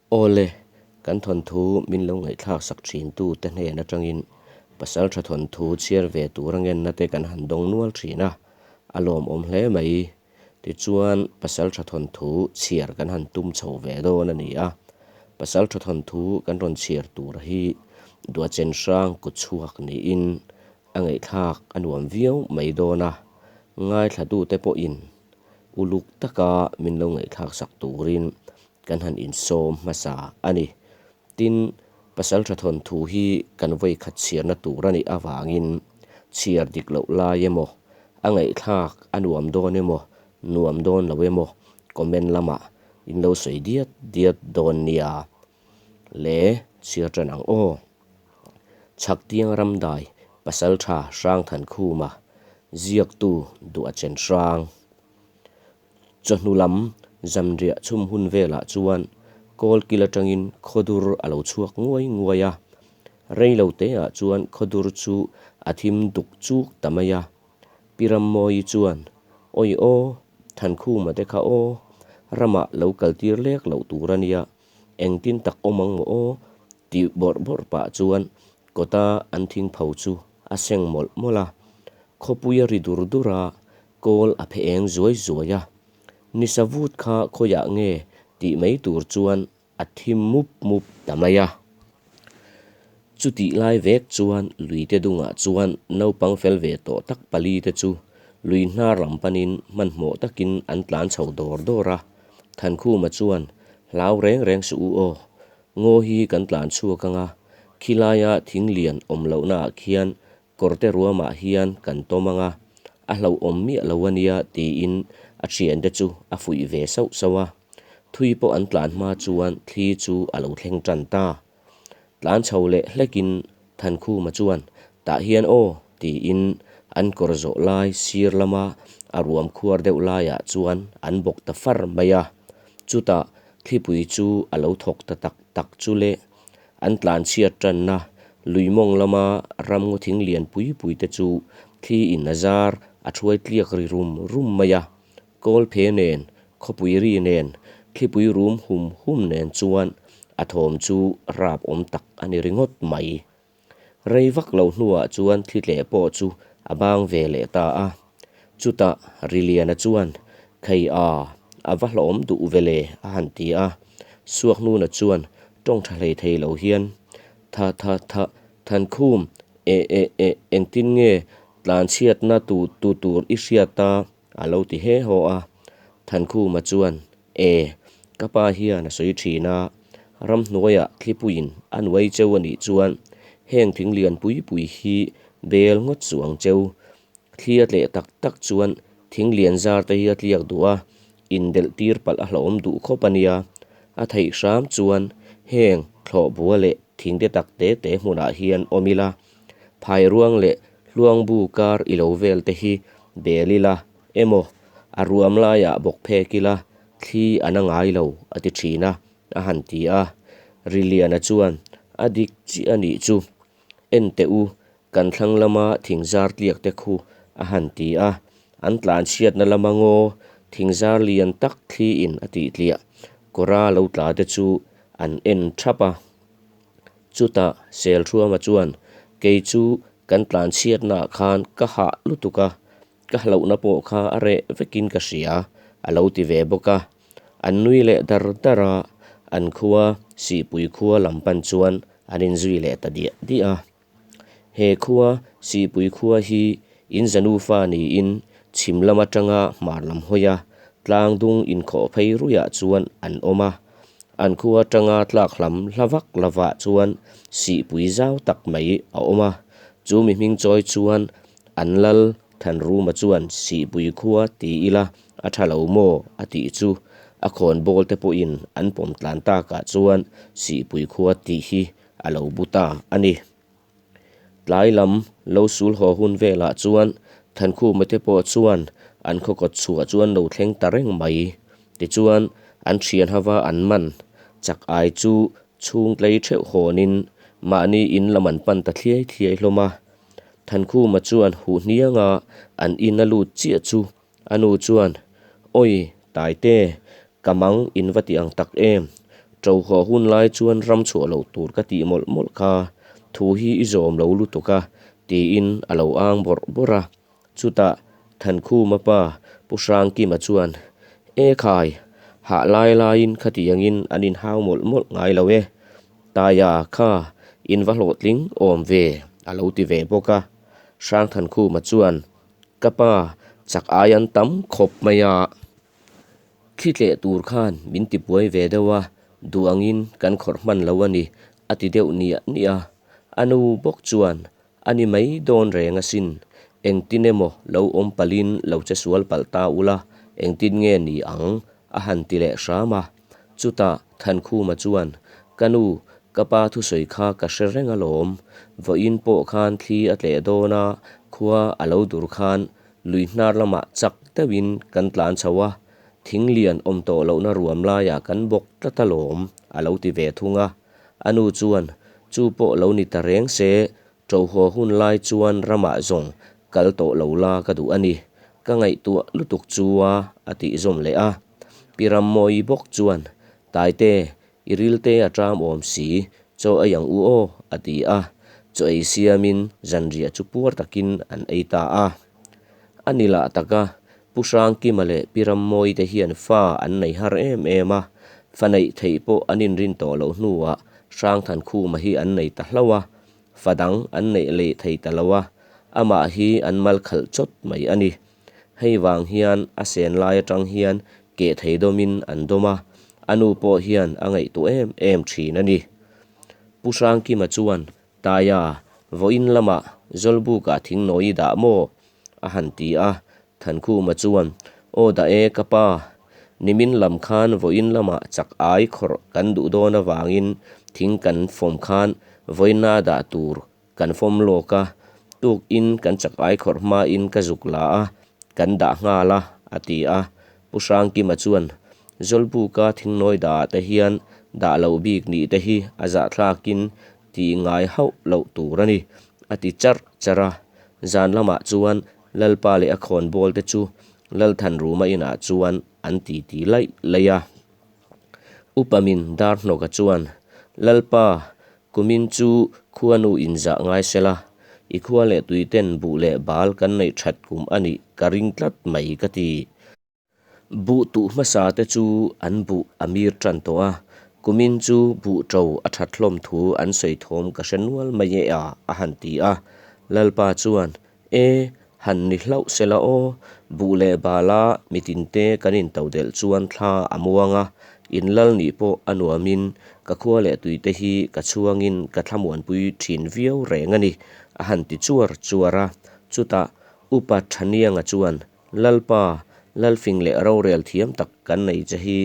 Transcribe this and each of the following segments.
Awle, kan thawnthu min lo ngaihthlak sak thin tu te hnen atangin Pasaltha thawnthu chhiar ve tur a ngenna te kan han dawng nual thin a, a lawmawm hle mai. Tichuan, Pasaltha thawnthu chhiar kan han tum chho ve dawn a ni a. Pasaltha thawnthu kan rawn chhiar tur hi Duachen hrang kutchhuak niin a ngaihthlak a nuam viau mai dawn a, ngaithlatute pawhin uluk taka min lo ngaihthlak sak turin kan han insawm hmasa a ni. Tin, Pasaltha thawnthu hi kan vawikhat chhiarna tur a nih avangin chhiar dik loh lai emaw, a ngaihthlak a nuam dawn emaw, nuam dawn lo emaw comment lamah in lo sawi diat diat dawn nia. Le chhiar tan ang aw. Chhaktiang Ramdai Pasaltha Hrangthankhuma ziaktu duh a chen hrang. Chawhnu lam zanriah chhum hun velah chuan kawlkil atangin khawdur a lo chhuak nguai nguai a, rei lo teah chuan khawdur chu a thim duk chuk ta mai a. Pi Rammawi chuan, Awi aw, Thankhuma te kha aw, ramah lo kaltir lek loh tur a nia, engtin tak awm ang maw aw? tih bawrh bawrh pah chuan kawta an thingpho chu a seng mawlh mawlh a. Khawpui a ri dur dur a, Kawl a phe eng zuai zuai a, nisa vut kha khawiah nge tih mai tur chuan a thim mup mup ta mai a. Chutih lai vek chuan luite dungah chuan naupang fel ve tawh tak pali te chu lui hnar lam panin hmanhmawh takin an tlan chho dawr dawr a. Thankhuma chuan, Hlau reng reng suh u aw, ngaw hi kan tlan chhuak anga, khilaia thing lian awm lohnaah khian Kawrte ruamah hian kan tawm ang a, a hlauhawm miah lo a nia tiin a thiante chu a fuih ve sauh sauh a. Thui pawh an tlan hma chuan thli chu a lo thleng tan ta. Tlan chho leh hlekin Thankhuma chuan tah hian aw tiin an kawr zawh lai sir lama a ruam khuar deuh laiah chuan an bawk ta far mai a. Chutah thlipui chu a lo thawk ta tak tak chu le. An tlan chhiat tanna lui mawng lama ramngaw thing lian pui pui te chu thli in a zar a thuai tliak ri rum rum mai a. Kawl phe nen, khawpui ri nen, thlipui rum hum hum nen chuan a thawm chu rap awm tak a ni ringawt mai. Rei vak lo hnuah chuan thli tleh pawh chu a bang ve leh ta a. Chutah Riliana chuan, Khei a, a va hlawm duh ve le a han ti a. Suakhnuna chuan tawng tha hlei thei lo hian, Tha tha tha Thankhum, e e e engtin nge tlanchhiatna tu tu tur i hriat a? a lo ti he haw a. Thankhuma chuan, E, ka pa hian a sawi thin a, ramhnuaiah thlipuiin a nuai cheu a nih chuan heng thing lian pui pui hi bel ngawt suh ang cheu. Thli a tleh tak tak chuan thing lian zar te hi a tliak duh a, indelh tir palh a hlauhawm duh khawp a nia. A theih hram chuan heng thlawhbua leh thing te tak te te hmunah hian awm ila, phairuang leh hluangbu kar i lo vel te hi bel ila emaw a ruam laiah bawk phek ila thli a na ngai lo a ti thin a, a han ti a. Riliana chuan a dik chiah a nih chu en teh u kan thlang lama thing zar tliak te khu a han ti a, an tlan chhiatna lama ngaw thing zar lian tak thli in a tih tliah kawra lo tla te chu an en thap a. Chutah Selthuama chuan kei chu kan tlan chhiatnaah khan ka hah lutuk a, ka hlauhna pawh kha a reh vekin ka hria a lo ti ve bawk a. An nui leh dar dar a, an khua Sihpui khua lam pan chuan an inzui leh ta diah diah a. He khua Sihpui khua hi in zanufa niin chhim lam atanga hmar lam hawi a, tlang dung inkhawh phei ruiah chuan an awm a. An khua atanga tlak hlam hla vak lovah chuan Sihpui zau tak mai a awm a, chu mi hming chawi chuan an lal Thanruma chuan Sihpui khua ti ila a tha lo maw a tih chu a khawnbawl te pawhin an pawm tlan takah chuan Sihpui khua tih hi a lo bu ta a ni. Tlai lam lo sul haw hun velah chuan Thankhuma te pawh chuan an khaw kawt chhuah chu an lo thleng ta reng mai. Tichuan an thian hava an man chak ai chu chhung tlei theuh hawnin mahni in lam an pan ta thliai thliai hlawm a. Thankhuma chuan huh hnianga an in a lut chiah chu a nu chuan, Awi Taite, ka mang in va ti ang tak em? Ṭo haw hun lai chuan ram chhuah loh tur ka tih mawlh mawlh kha, thu hi i zawm lo lutuk a, tiin a lo ang bawrh bawrh a. Chutah Thankhuma pa Pu Hrangkima chuan, E khai, hah lai laiin khatiangin an inhau mawlh mawlh ngai lo e. Taia kha in va hlawhtling awm ve, a lo ti ve bawk a. Hrangthankhuma chuan, Ka pa, chak ai an tam khawp mai a. Thli tleh tur khan min ti buai ve deuh a, duh angin kan khawrh hman lo a ni, a ti deuh niah niah a. A nu bawk chuan, A ni mai dawn reng asin, engtin emaw lo awm palhin lo che sual palh ta ula, engtin nge ni ang? a han ti leh hram a. Chutah Thankhuma chuan, Ka nu, ka pa thusawi kha ka hre reng alawm. Vawiin pawh khan thli a tleh dawn a, khua a lo dur khan Lui hnar lamah chak deuhin kan tlan chho a, thing lian awm tawh lohna ruam laiah kan bawk tlat alawm, a lo ti ve thung a. A nu chuan, Chu pawh lo ni ta reng se, ṭo haw hun lai chuan ramah zawng kal tawh lo la ka duh a ni, ka ngaihtuah lutuk chu a, a tih zawm leh a. Pi Rammawi bawk chuan, Taite, I rilte a ṭam awm si, chaw ei ang u aw, a ti a. Chaw ei siamin zanriah chu puar takin an ei ta a. A ni lah taka, Pu Hrangkima leh Pi Rammawite hian fa an nei har em em a, fa neih theih pawh an inrin tawh loh hnuah Hrangthankhuma hi an nei ta hlauh a, fa dang an neih leh thei ta lo a, amah hi an mal khalh chawt mai a ni. Hei vang hian a sen lai atang hian keh thei dawmin an dawm a, a nu pawh hian a ngaihtuah em em thin a ni. Pu Hrangkima chuan, Taia, vawiin lamah Zawlbukah thingnawi i dah maw? a han ti a, Thankhuma chuan, Aw dah e ka pa, nimin lam khan vawiin lamah chak ai khawrh kan duh dawn avangin thing kan fawm khan vawiina dah tur Kan fawm lawk a, tuk in kan chak ai khawrh hma in ka zuk la a, kan dah nghal a, a ti a. Pu Hrangkima chuan, Zawlbuka thingnawi dah ah te hian dah loh bik nih te hi a zahthlak in tih ngai hauh loh tur a ni, a ti charh charh a. Zan lamah chuan Lalpa leh a khawnbawl te chu Lalthanruma inah chuan an titi laih laih a. Upa min dar hnawka chuan, Lalpa, kumin chu khuanu inzah ngai sela, i khua leh tuiten buh leh bal kan neih that kum a nih ka ring tlat mai ka ti. Buh tuh hmasa te chu an buh a mir tan tawh a, kumin chu buh ṭo a that hlawm thu an sawi thawm ka hre nual mai e a, a han ti a. Lalpa chuan, E, han ni hlauh se la aw, buh leh bala mitinte kan intodelh chuan thla a muang a, in lal nih pawh a nuamin ka khua leh tuite hi ka chhuangin ka thlamuanpui thin viau reng a ni, a han ti chuar chuar a. Chutah Upa Thanianga chuan, Lalpa, Lalfing leh rorel thiam tak kan nei che hi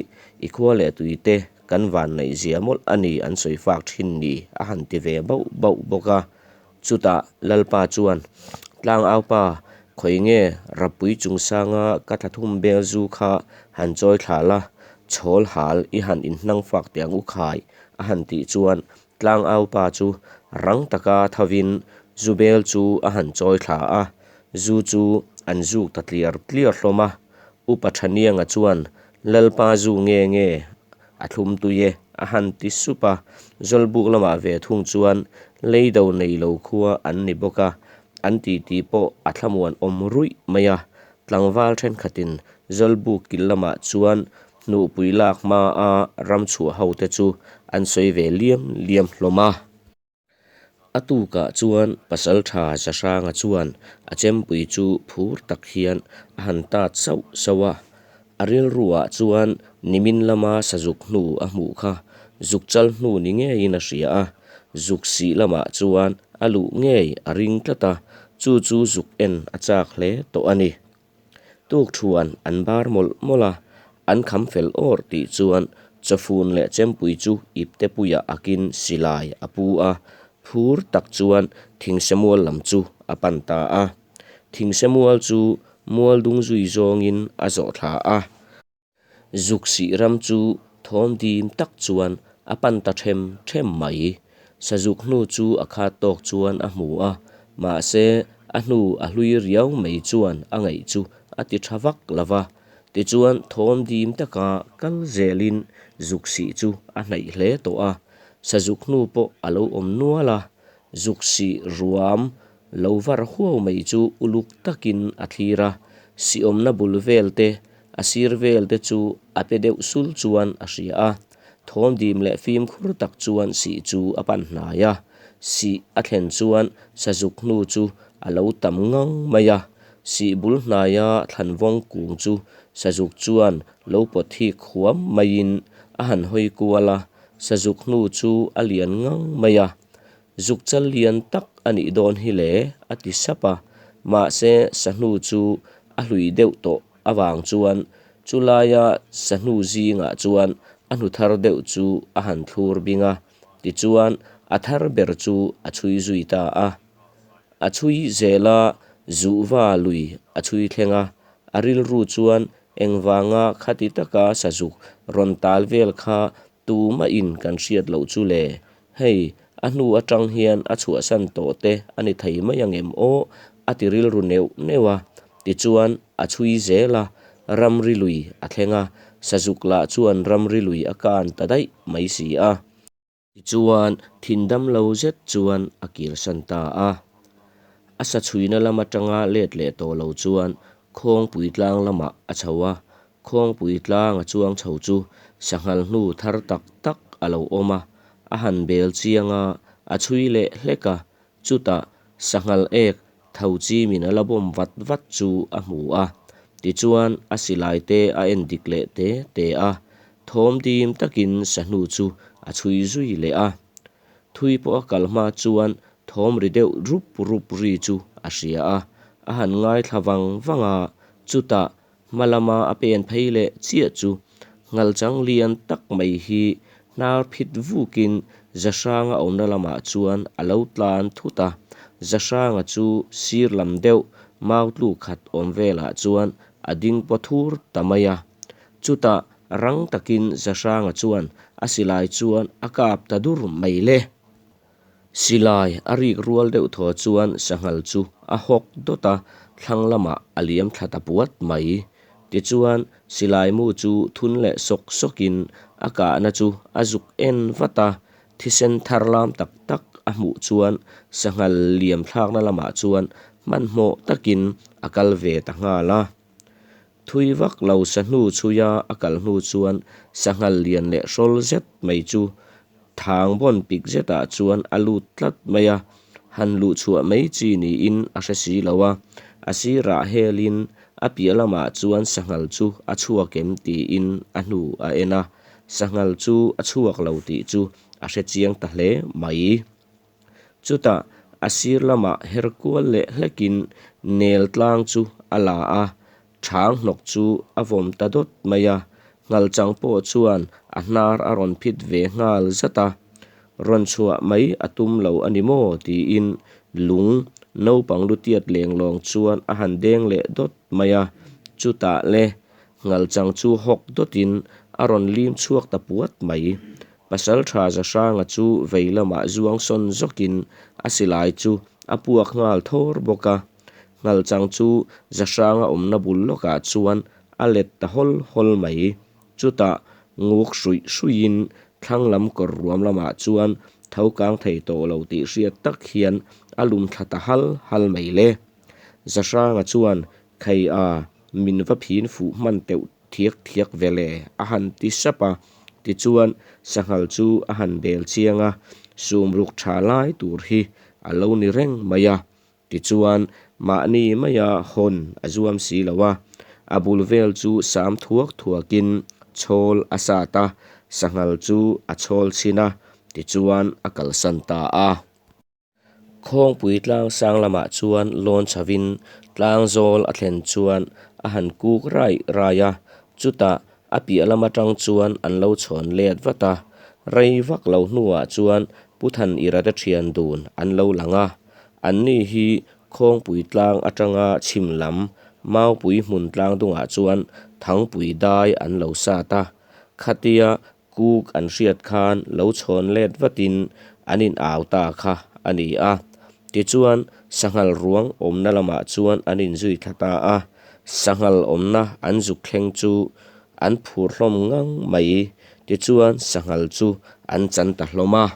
i khua leh tuite kan van neih zia mawlh a ni an sawi fak thin ni, a han ti ve bauh bauh bawk a. Chutah Lalpa chuan, Tlangaupa, khawi nge Rappui chungsanga ka thlathum bel zu kha han chawi thla la, chhawl hal i han inhnang fak teh ang u khai, a han tih chuan Tlangaupa chu rang taka thovin zu bel chu a han chawi thla a, zu chu an zuk ta tliar tliar hlawm a. Upa Thanianga chuan, Lalpa zu nge nge A thlum tui e, a han ti sup a. Zawlbuk lamah ve thung chuan leido nei lo khua an ni bawk a, an titi pawh a thlamuan awm ruih mai a. Tlangval thenkhatin Zawlbuk kil lamah chuan hnuhpui lak hmaa ramchhuah hote chu an sawi ve liam liam hlawm a. A tukah chuan Pasalṭha Zahranga chuan a chempui chu phur tak hian a han tat sauh sauh a. A rilruah chuan nimin lama sazuk hnu a hmuh kha zuk chal hnu ni ngeiin a hria a, zuk sih lamah chuan a luh ngei a ring tlat a, chu chu zuk en a chak hle tawh a ni. Tukṭhuan an bar mawlh mawlh a, an kham fel awr tih chuan chawfun leh chempui chu ipte puiah akin silai a pu a, phur tak chuan thingse mual lam chu a pan ta a. Thingse mual chu mual dung zui zawngin a zawh thla a. Zuk sih ram chu thawm dim tak chuan a pan ta them them mai. Sazuk hnu chu a khat tawk chuan a hmu a, mahse a hnu a hlui riau mai chuan a ngaih chu a ti tha vak lo va. Tichuan thawm dim taka kal zelin zuk sih chu a hnaih hle tawh a, sazuk hnu pawh a lo awm nual a, zuk sih ruam lo var huau mai chu uluk takin a thlir a, sih awmna bul vel te, a sir vel te chu a pe deuh sul chuan a hria a, thawm dim leh fimkhur tak chuan sih chu a pan hnai a, sih a thlen chuan sazuk hnu chu a lo tam ngang mai a, sih bul hnaia thlanvawng kung chu sazuk chuan lo pawt hik huam maiin a han hawi kual a, sazuk hnu chu a lian ngang mai a, zuk chal lian tak a nih dawn hi le a ti sap a, mahse sahnu chu a hlui deuh tawh avang chuan chulaia sahnu zingah chuan a hnu thar deuh chu a han thlur bing a, tichuan a thar ber chu a chhui zui ta a. A chhui zel a, Zuhva lui a chhui thleng a, a rilru chuan engvanga khati taka sazuk rawn tal vel kha tumahin kan hriat loh chu le, hei a hnu atang hian a chhuahsan tawh te a ni thei mai angem aw a ti rilru neuh neuh a, tichuan a chhui zel a, ramri lui a thleng a, sazuk lah chuan ramri lui a kan ta daih mai si a. Tichuan, thindam lo zet chuan a kirsan ta a. A sa chhuina lam atanga let leh tawh lo chuan Khawngpui tlang lamah a chho a, Khawngpui tlang a chuang chho chu sanghal hnu thar tak tak a lo awm a, a han bel chiang a, a chhui leh hlek a, chutah sanghal ek tho chimin a la bawm vat vat chu a hmu a. Tichuan, a silai te a en dik leh te te a, thawm dim takin sahnu chu a chhui zui leh a. Thui pawh a kal hma chuan thawm ri deuh rup rup ri chu a hria a, a han ngaithla vang vang a, chutah Hma lama a pen phei leh chiah chu nghalchang lian tak mai hi hnar phit vukin Zahranga awmna lamah chuan a lo tlan thut a. Zahranga chu sir lam deuh mau tluk khat awm velah chuan a ding paw thur ta mai a. Chutah rang takin Zahranga chuan a silai chuan a kap ta dur mai le. Silai a rik rual deuh thaw chuan sanghal chu a hawk dawt a, thlang lamah a liam thla ta puat mai. Tichuan, silai mu chu thun leh sawk sawkin a kahna chu a zuk en vat a, thisen thar lam tak tak a hmuh chuan sanghal liam thlakna lamah chuan hmanhmawh takin a kal ve ta nghal a. Thui vak lo sahnu chhuia a kal hnu chuan sanghal lian leh hrawl zet mai chu Thang bawn pik zetah chuan a lut tlat mai a, han luh chhuah mai chi niin a hre si lo a, a sirah helin a piah lamah chuan sanghal chu a chhuak em tiin a hnu a en a, sanghal chu a chhuak lo tih chu a hre chiang ta hle mai. Chutah a sir lamah her kual leh hlekin nel tlang chu a la a, Chhang hnawk chu a vawm ta dawt mai a, nghalchang pawh chuan a hnar a rawn phit ve nghal zat a. Rawn chhuah mai a tum lo a ni maw? tiin lung naupang lutiat lenglawng chuan a han deng leh dawt mai a. Chutah le, nghalchang chu hawk dawtin a rawn lim chhuak ta puat mai. Pasalṭha Zahranga chu vei lamah zuang sawn zawkin a silai chu a puak nghal thawr bawk a. Nghalchang chu Zahranga awmna bul lawkah chuan a let ta hawl hawl mai. Chutah nguk hruih hruihin thlang lam kawr ruam lamah chuan tho kang thei tawh lo tih hriat tak hian a lum thla ta hal hal mai le. Zahranga chuan Khei a, min va phin fuh hman teuh thiak thiak ve le a han ti sap a. Tichuan sanghal chu a han bel chiang a, sumruk tha lai tur hi a lo ni reng mai a. Tichuan, mahni maia hawn a zuam si lo a, a bul vel chu sam thuak thuakin chhawl a sat a, sanghal chu a chhawl chhin a, tichuan a kalsan ta a. Khawngpui tlang sang lamah chuan lawn chhovin tlang zawl a thlen chuan a han kuk raih raih a, chutah a piah lam atang chuan an lo chhawn let vat a, rei vak lo hnuah chuan Pu Than Irate thian dun an lo lang a. Anni hi Khawngpui tlang atanga chhim lam Maupui hmun tlang dungah chuan Thangpui dai an lo sat a. Khatia kuk an hriat khan lo chhawn let vatin an in au ta kha a ni a. Tichuan sanghal ruang awmna lamah chuan an inzui thla ta a. Sanghal awmna an zuk thleng chu an phur hlawm ngang mai. Tichuan sanghal chu an chan ta hlawm a.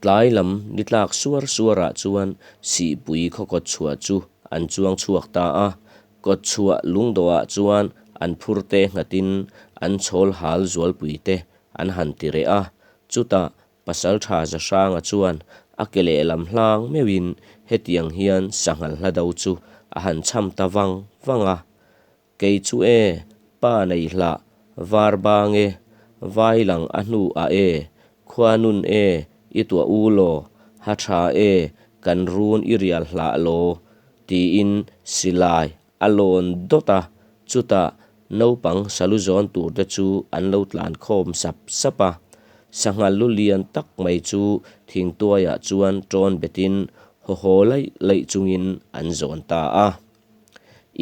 Tlai lam ni tlak suar suarah chuan Sihpui khaw kawtchhuah chu an chuang chhuak ta a. Kawtchhuah lungdawhah chuan an phurte nghatin an chhawl hal zualpuite an han ti reh a. Chutah Pasalṭha Zahranga chuan a ke lehlam hlang meuhin hetiang hian sanghal hla do chu a han cham ta vang vang a. Kei chu e, pa nei hlah, var bang e, vai lang a hnu ah e, khua nun e, i tuah u law, ha tha e, kan run i rial hlah law, tiin silai a lawn dawt a, chutah naupang salu zawn tur te chu an lo tlan khawm sap sap a. Sanghal lu lian tak mai chu thingtuaiah chuan ṭawn betin haw haw laih laih chungin an zawn ta a.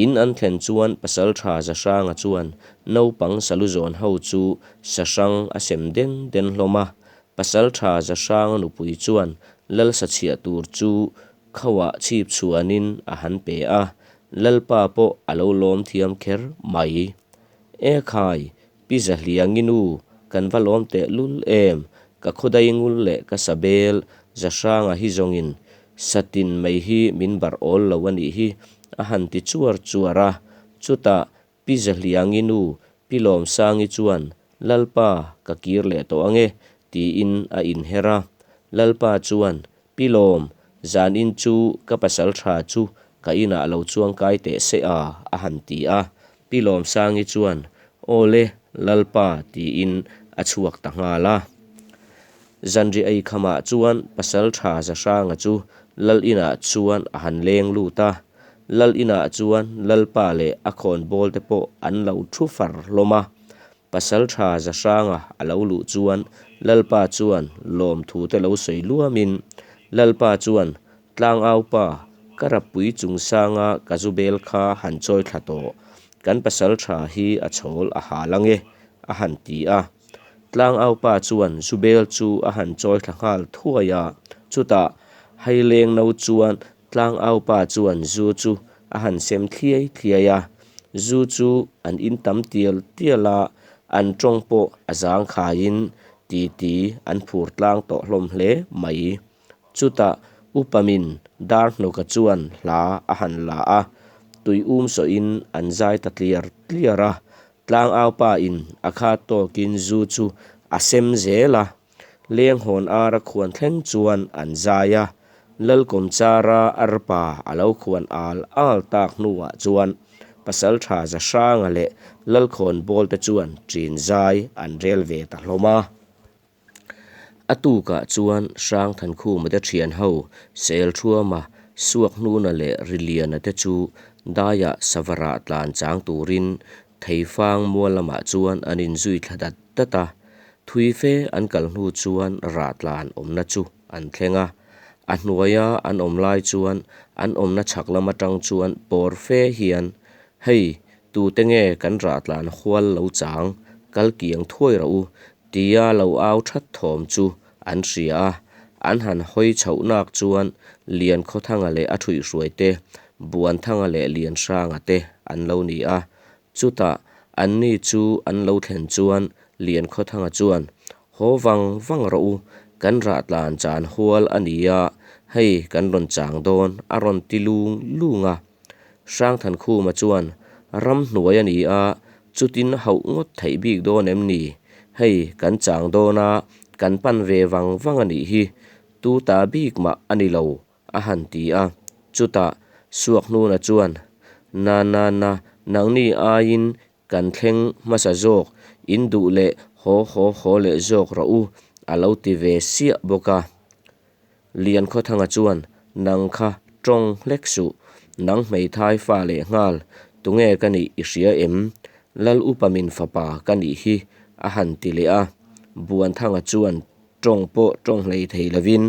In an thlen chuan Pasalṭha Zahranga chuan naupang salu zawn ho chu sahrang a sem den den hlawm a. Pasalṭha Zahranga nupui chuan lal sachhiah tur chu khauah chhip chhuanin a han pe a, Lalpa pawh a lo lawm thiam kher mai. E khai, Pi Zahliangi nu, kan va lawm teh lul em, ka khawdai ngul leh ka sabel Zahranga hi zawngin satin mai hi min barh awl lo a nih hi, a han ti chuar chuar a. Chutah Pi Zahliangi nu Pi Lawmsangi chuan, Lalpa, ka kir leh tawh ange, tiin a inher a. Lalpa chuan, Pi Lawm, zanin chu ka pasal tha chu ka inah lo chuangkai teh se a, a han ti a. Pi Lawmsangi chuan, Aw le, Lalpa, tiin a chhuak ta nghal a. Zanriah ei khamah chuan pasal tha Zahranga chu Lal inah chuan a han leng lut a. Lal inah chuan Lalpa leh a khawnbawl te pawh an lo thu far hlawm a. Pasalṭha Zahranga a lo luh chuan Lalpa chuan lawmthu te lo sawi luamin, Lalpa chuan, Tlangaupa, ka rappui chungsanga ka zu bel kha han chawi thla tawh, kan pasalṭha hi a chhawl a hal ange, a han ti a. Tlangaupa chuan zu bel chu a han chawi thla nghal thuai a, chutah Haileng no chuan Tlangaupa chuan zu chu a han sem thliai thliai a, zu chu an in tam tial tial a, an tawng pawh a zangkhaiin titi an phur tlang tawh hlawm hle mai. Chutah Upamin Darhnawka chuan hla a han la a, tui um sawhin an zai ta tliar tliar a, Tlangaupa in a khat tawkin zu chu a sem zel a. Lenghawn ar a khuan thleng chuan an zai a, Lalkawmchara arpa a lo khuan al al tak hnuah chuan Pasalṭha Zahranga leh Lalkhawnbawl te chuan ṭin zai an rel ve ta hlawm a. A tukah chuan Hrangthankhuma te ṭhian ho Selṭhuama, Suakhnuna leh Riliana te chu daiah Savarah tlan chang turin Theifang mual lamah chuan an inzui thla dat dat a. Thui fe an kal hnu chuan rah tlan awmna chu an thleng a. A hnuaia an awm lai chuan an awmna chhak lam atang chuan pawr fe hian, Hei, tute nge kan rah tlan hual lo chang, kal kiang thuai rawh u, tia lo au that thawm chu an hria a. An han hawi chhoh nak chuan Liankhawthanga leh a thuihhruai te, Buanthanga leh Lianhranga te an lo ni a. Chutah anni chu an lo thlen chuan Liankhawthanga chuan, Haw vang vang rawh u, kan rah tlan chan hual a nia, hei kan rawn chang dawn a rawn ti lung lung a. Hrangthankhuma chuan, Ramhnuai a ni a, chutin hauh ngawt theih bik dawn em ni? Hei kan chang dawn a, kan pan ve vang vang a nih hi, tu ta bik mah a ni lo, a han ti a, chutah Suakhnuna chuan, Na na na, nangni aiin kan thleng hmasa zawk, in duh leh haw haw haw leh zawk rawh u, a lo ti ve siah bawk a. Liankhawthanga chuan, Nang kha tawng hlek suh, nang hmeithai fa leh nghal, tunge ka nih i hria em? Lal upa min fapa ka nih hi, a han ti leh a. Buanthanga chuan Tawng pawh tawng hlei thei lovin,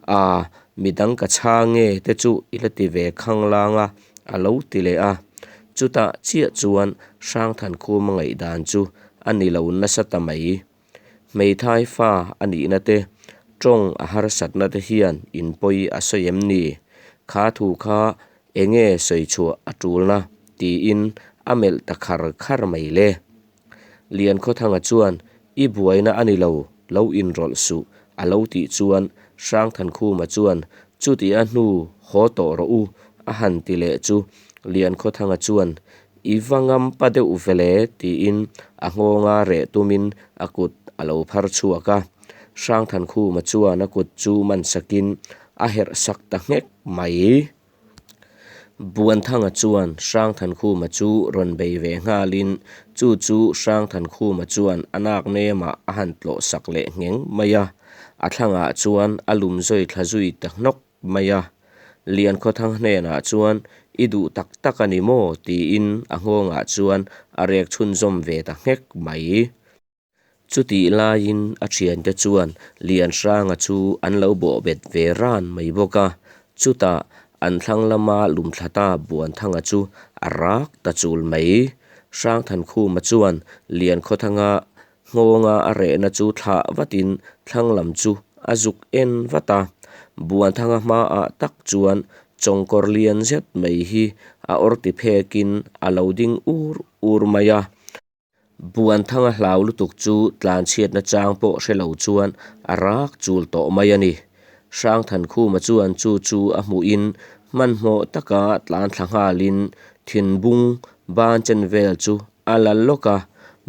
Aa, midang ka chhang nge te chu i la ti ve khanglang a, a lo ti leh a. Chutah chiah chuan Hrangthankhuma ngaihdan chu a ni lo nasa ta mai. Hmeithai fa a nihna te, tawng a harsatna te hian inpawi a sawi em ni? Kha thu kha enge sawi chhuah a tulna? Tiin a melh ta khar khar mai le. Liankhawthanga chuan, I buaina a ni lo, lo inrawlh suh, a lo tih chuan Hrangthankhuma chuan, Chuti a hnu haw tawh rawh u, a han ti leh chu Liankhawthanga chuan, I va ngam pa deuh vele, tiin a nghawnga reh tumin a kut a lo phar chhuak a. Hrangthankhuma chuan a kut chu man sakin a herh sak ta nghek mai. Buanthanga chuan Hrangthankhuma chu rawn bei ve nghalin chu chu Hrangthankhuma chuan a nak nemah a han tlawh sak leh ngheng mai a, a thlangah chuan a lum zawi thla zui ta hnawk mai a. Liankhawthang hnenah chuan I duh tak tak a ni maw? tiin a nghawngah chuan a rek chhunzawm ve ta nghek mai. Chutih laiin a thiante chuan Lianhranga chu an lo bawhbet ve ran mai bawk a, chutah an thlang lama lumthlata Buanthanga chu a rak ta chul mai. Hrangthankhuma chuan Liankhawthanga nghawnga a rehna chu thlah vatin thlang lam chu a zuk en vat a, Buanthanga hmaah tak chuan chawngkawr lian zet mai hi a awr ti phekin a lo ding ur ur mai a. Buanthanga hlau lutuk chu tlanchhiatna chang pawh hre lo chuan a rak chul tawh mai a ni. Hrangthankhuma chuan chu chu a hmuhin hmanhmawh taka tlan thla nghalin thinbung ban chen vel chu a la lawk a,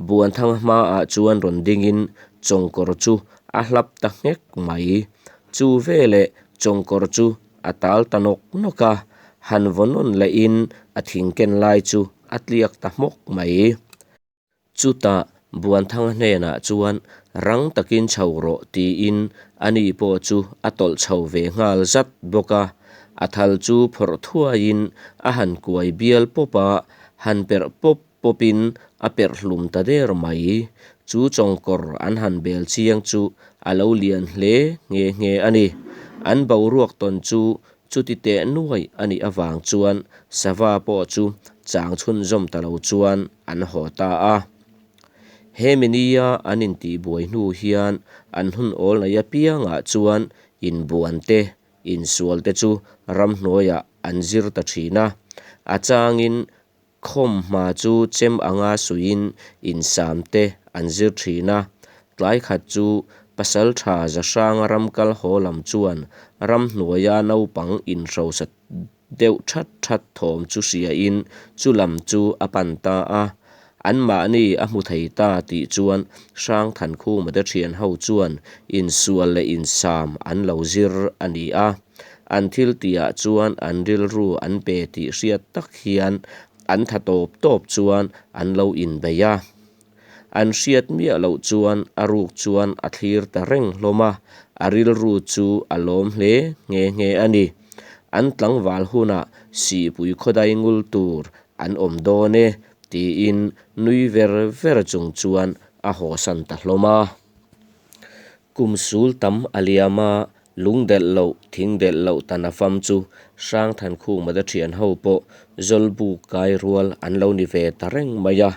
Buanthanga hmaah chuan rawn dingin chawngkawr chu a hlap ta nghek mai. Chu veleh chawngkawr chu a tal ta nawk nawk a, han vaw nawn lehin a thing ken lai chu a tliak ta hmawk mai. Chutah Buanthanga hnenah chuan rang takin chho rawh tiin ani pawh chu a tawlh chho ve nghal zat bawk a, a thal chu phawrh thuaiin a han kuai bial pawp a, han perh pawp pawpin a perh hlum ta der mai. Chu chawngkawr an han bel chiang chu a lo lian hle nghe nghe a ni. An boruak tawn chu chuti teh nuai a nih avang chuan sava pawh chu chang chhunzawm ta lo chuan an haw ta a. He minia an intihbuai hnu hian an hun awl nei apiangah chuan inbuan te, insual te chu ramhnuaiah an zir ta thin a. A changin Khawmhma chu chem anga suiin insam te an zir thin a, tlai khat chu Pasaltha Zahranga ramkal haw lam chuan ramhnuaia naupang inhrosa deuh that that thawm chu hriain chu lam chu a pan ta a. Anmahni a hmu thei ta tih chuan Hrangthankhuma te thian ho chuan insual leh insam an lo zir a ni a. An thil tihah chuan an rilru an pe tih hriat tak hian an tha tawp tawp chuan an lo inbei a. An hriat miah loh chuan a ruk chuan a thlir ta reng hlawm a, a rilru chu a lawm hle nghe nghe a ni. An tlangval hunah sihpui khawdai ngul tur an awm dawn e tiin nui ver ver chung chuan a hawsan ta hlawm a. Kum sul tam a liam a, Lung delh loh, thing delh loh tan a fam chu Hrangthankhuma te thian ho pawh Zawlbuk kai rual an lo ni ve ta reng mai a.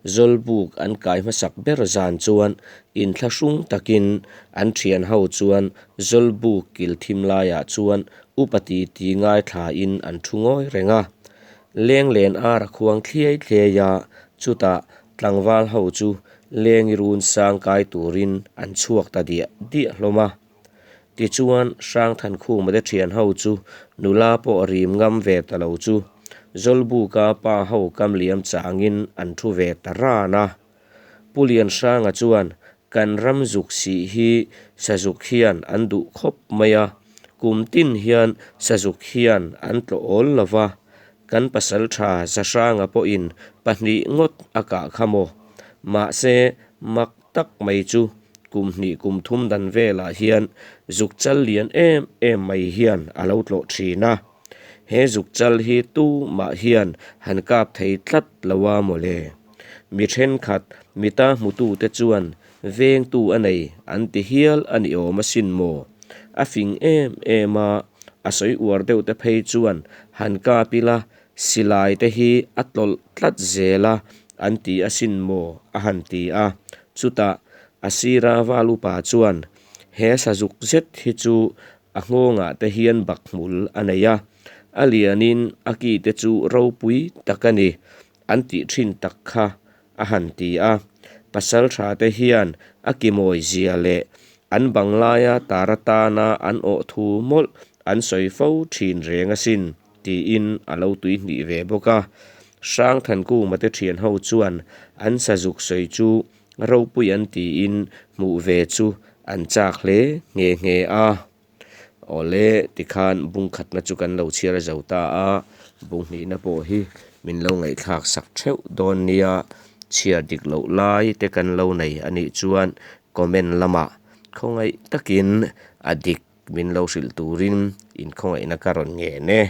Zawlbuk an kai hmasak ber zan chuan inthlahrung takin an thian ho chuan Zawlbuk kil thim laiah chuan upa ti ti ngaithlain an thu ngawi reng a. Lenglen ar a khuang thliai thliai a, chutah tlangval ho chu lengi run sang kai turin an chhuak ta diah diah hlawm a. Tichuan, Hrangthankhuma te thian ho chu nula pawh rim ngam ve ta lo chu Zawlbuka pa ho kam liam changin an thu ve ta ran a. Pu Lianhranga chuan, Kan ram zuk sih hi sazuk hian an duh khawp mai a, kum tin hian sazuk hian an tlawh awl lo va, kan pasaltha Zahranga pawhin pahnih ngawt a kah kha maw? Mahse, mak tak mai chu kum hnih kum thum dan velah hian zuk chal lian em em mai hian a lo tlawh thin a. He zuk chal hi tumah hian han kap thei tlat lo a mawle. Mi thenkhat mita hmutute chuan vengtu a nei an ti hial a ni awm asin maw? A fing em em a, a sawi uar deuh te phei chuan han kap ila Silai te hi a tlawlh tlat zel a, an ti asin maw? a han ti a. Chutah a sira val upa chuan, He sazuk zet hi chu a nghawngah te hian bakhmul a nei a, A lianin a ki te chu ropui tak a ni an tih thin tak kha a han ti a. Pasaltha te hian a ki mawi zia leh an banglaia tar atana an awh thu mawlh an sawi fo thin reng asin tiin a lo tuihnih ve bawk a. Hrangthankuma te thian ho chuan an sazuk sawi chu ropui an tiin hmuh ve chu an chak hle nghe nghe a. Awle tikhan bung khatna chu kan lo chhiar zo ta a, bung hnihna pawh hi min lo ngaihthlak sak theuh dawn nia, chhiar dik loh lai te kan lo nei a nih chuan comment lamah khawngaih takin a dik min lo hrilh turin inkhawngaihna ka rawn ngen e.